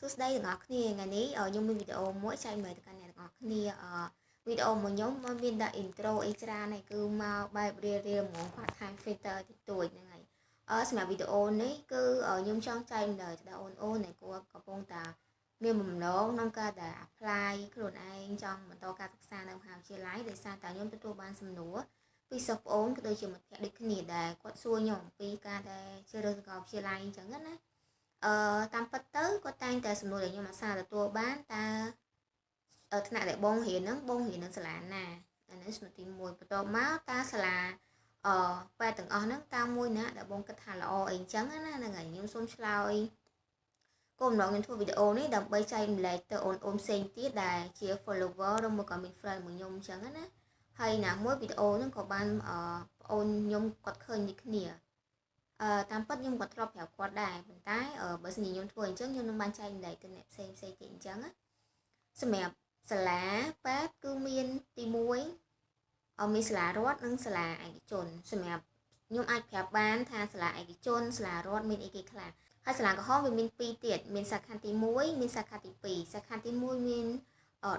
សួស្តីទាំងអស់គ្នាថ្ងៃនេះខ្ញុំមានវីដេអូមួយចែករំលែកទៅកាន់អ្នកទាំងអស់គ្នាវីដេអូរបស់ខ្ញុំមិនមានដាក់ intro អីច្រើនទេគឺមកបែបរៀលរៀលហ្មងគាត់ថែម filter តិចតួចហ្នឹងហើយសម្រាប់វីដេអូនេះគឺខ្ញុំចង់ចែករំលែកទៅដល់អូនអូនដែលគាត់កំពុងតាមានបំណងក្នុងការដែល apply ខ្លួនឯងចង់បន្តការសិក្សានៅមហាវិទ្យាល័យដោយសារតែខ្ញុំទទួលបានសំណួរពីសិស្សប្អូនក៏ដូចជាមិត្តភ័ក្តិដូចគ្នាដែលគាត់សួរខ្ញុំអំពីការដែលជ្រើសរើសសាកលវិទ្យាល័យអញ្ចឹងណាតាមពិតទៅគាត់តែងតែសំណួរដែលខ្ញុំអាសាទទួលបានតើថ្នាក់ដែលបងរៀនហ្នឹងបងរៀននៅសាលាណាអានេះសំណួរទី1បន្ទាប់មកតើសាលាបែបទាំងអស់ហ្នឹងតើមួយណាដែលបងគិតថាល្អអីអញ្ចឹងណាហ្នឹងហើយខ្ញុំសូមឆ្លើយគោលបំណងខ្ញុំធ្វើវីដេអូនេះដើម្បីចែករំលែកទៅអូនអូនផ្សេងទៀតដែលជា follower ឬមួយក៏មាន friend មួយខ្ញុំអញ្ចឹងណាហើយណាមួយវីដេអូហ្នឹងក៏បានប្អូនខ្ញុំគាត់ឃើញដូចគ្នាតាមពិតខ្ញុំក៏ធ្លាប់ប្រាប់គាត់ដែរប៉ុន្តែបើសិនជាខ្ញុំធ្វើអញ្ចឹងខ្ញុំនឹងបានចែករំលែកទៅអ្នកផ្សេងផ្សេងទៀតអញ្ចឹងណាសម្រាប់សាលាពេទ្យគឺមានទី1មានសាលារដ្ឋនិងសាលាឯកជនសម្រាប់ខ្ញុំអាចប្រាប់បានថាសាលាឯកជនសាលារដ្ឋមានអីគេខ្លះហើយសាលាក្រហមវាមាន2ទៀតមានសាខាទី1មានសាខាទី2សាខាទី1មាន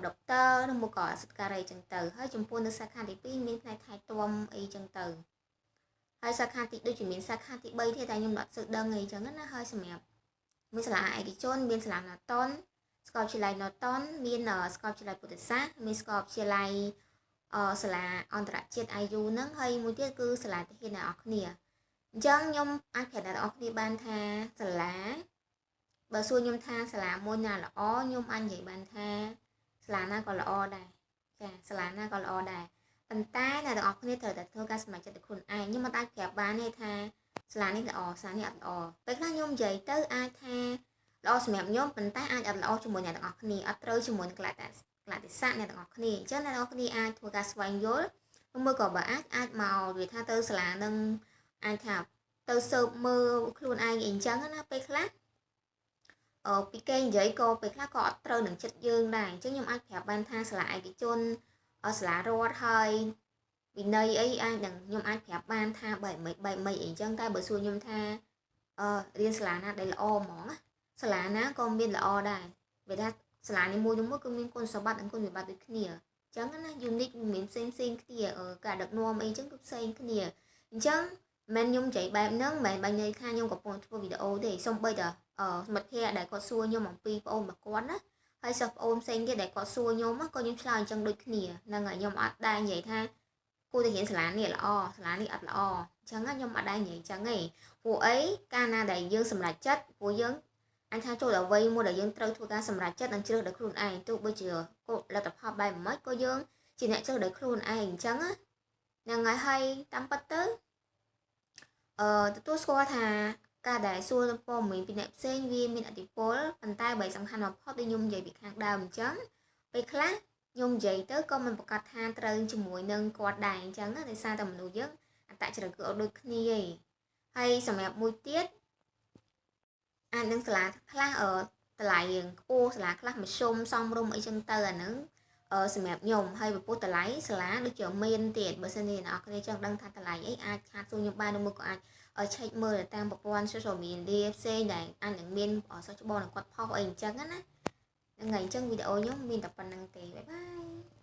ដុកទ័រឬមកក៏អសិទ្ធការីចឹងទៅហើយចំពោះនៅសាខាទី2មានផ្នែកថែទាំអីចឹងទៅហើយសាខាទីដូចជាមានសាខាទី3ទៀតតែខ្ញុំអត់សូវដឹងអីចឹងណាហើយសម្រាប់មានសាលាឯកជនមានសាលាណូតុនសាកលវិទ្យាល័យណូតុនមានសាកលវិទ្យាល័យពុទ្ធសាសន៍មានសាកលវិទ្យាល័យសាលាអន្តរជាតិ IU ហ្នឹងហើយមួយទៀតគឺសាលាទាហានអ្នកនរគ្នាអញ្ចឹងខ្ញុំអាចប្រាប់អ្នកនរគ្នាបានថាសាលាបើសួរខ្ញុំថាសាលាមួយណាល្អខ្ញុំអាចនិយាយបានថាសាលាណាក៏ល្អដែរចាសាលាណាក៏ល្អដែរប៉ុន្តែអ្នកទាំងអស់គ្នាត្រូវតែធ្វើការសម្រេចចិត្តដោយខ្លួនឯងខ្ញុំមិនអាចប្រាប់បានទេថាសាលានេះល្អសាលានេះអត់ល្អពេលខ្លះខ្ញុំនិយាយទៅអាចថាល្អសម្រាប់ខ្ញុំប៉ុន្តែអាចអត់ល្អជាមួយអ្នកទាំងអស់គ្នាអត់ត្រូវជាមួយនឹងក្លៈក្លៈទេសៈអ្នកទាំងអស់គ្នាអញ្ចឹងអ្នកទាំងអស់គ្នាអាចធ្វើការស្វែងយល់ឬមួយក៏បើអាចអាចមកវាថាទៅសាលានឹងអាចថាទៅសើបមើលខ្លួនឯងអីអញ្ចឹងណាពេលខ្លះពីគេនិយាយក៏ពេលខ្លះក៏អត់ត្រូវនឹងចិត្តយើងដែរអញ្ចឹងខ្ញុំអាចប្រាប់បានថាសាលាឯកជនសាលារដ្ឋហើយវិន័យអីអាចនឹងខ្ញុំអាចប្រាប់បានថាបែបម៉េចបែបម៉េចអីអញ្ចឹងតែបើសួរខ្ញុំថារៀនសាលាណាដែលល្អហ្មងណាសាលាណាក៏មានល្អដែរបើថាសាលានីមួយៗគឺមានគុណសម្បត្តិនិងគុណវិបត្តិដូចគ្នាអញ្ចឹងណា unique មានផ្សេងផ្សេងគ្នាការដឹកនាំអីអញ្ចឹងគឺផ្សេងគ្នាអញ្ចឹងមិនខ្ញុំនិយាយបែបហ្នឹងមិនមែនបាញ់ន័យថាខ្ញុំកំពុងធ្វើវីដេអូទេសូម្បីតែមិត្តភ័ក្តិដែលគាត់សួរខ្ញុំអំពីប្អូនរបស់គាត់ណាហើយសិស្សប្អូនផ្សេងទៀតដែលគាត់សួរខ្ញុំក៏ខ្ញុំឆ្លើយអញ្ចឹងដូចគ្នាហ្នឹងហើយខ្ញុំអត់ដែរនិយាយថាគួរតែរៀនសាលានេះល្អសាលានេះអត់ល្អអញ្ចឹងខ្ញុំអត់ដែរនិយាយអញ្ចឹងទេព្រោះអីកាលណាដែលយើងសម្រេចចិត្តព្រោះយើងអញថាចូលដល់វ័យមួយដែលយើងត្រូវធ្វើការសម្រេចចិត្តនិងជ្រើសដោយខ្លួនឯងទោះបីជាលទ្ធផលបែបម៉េចក៏យើងជាអ្នកជ្រើសដោយខ្លួនឯងអញ្ចឹងហ្នឹងហើយហើយតាមពិតទៅទទួលស្គាល់ថាការដែលសួរព័ត៌មានពីអ្នកផ្សេងវាមានឥទ្ធិពលប៉ុន្តែបើសំខាន់បំផុតដូចខ្ញុំនិយាយពីខាងដើមអញ្ចឹងពេលខ្លះខ្ញុំនិយាយទៅក៏មិនប្រកាសថាត្រូវជាមួយនឹងគាត់ដែរអញ្ចឹងដោយសារតែមនុស្សយើងអត្តចរិតគឺអត់ដូចគ្នាឯងហើយសម្រាប់មួយទៀតអាចនឹងសាលាខ្លះតម្លៃរៀងខ្ពស់សាលាខ្លះមធ្យមសមរម្យអីចឹងទៅអាហ្នឹងសម្រាប់ខ្ញុំហើយពពុះតម្លៃសាលាដូចជាមានទៀតបើសិនជាអ្នកនរគ្នាចង់ដឹងថាតម្លៃអីអាច chat សួរខ្ញុំបានឬមួយក៏អាចឆែកមើលតាមប្រព័ន្ធ social media ផ្សេងដែលអាចនឹងមានសិស្សច្បងនឹងគាត់ផុសអីអញ្ចឹងណាហ្នឹងហើយអញ្ចឹងវីដេអូខ្ញុំមានតែប៉ុណ្្នឹងទេbye bye.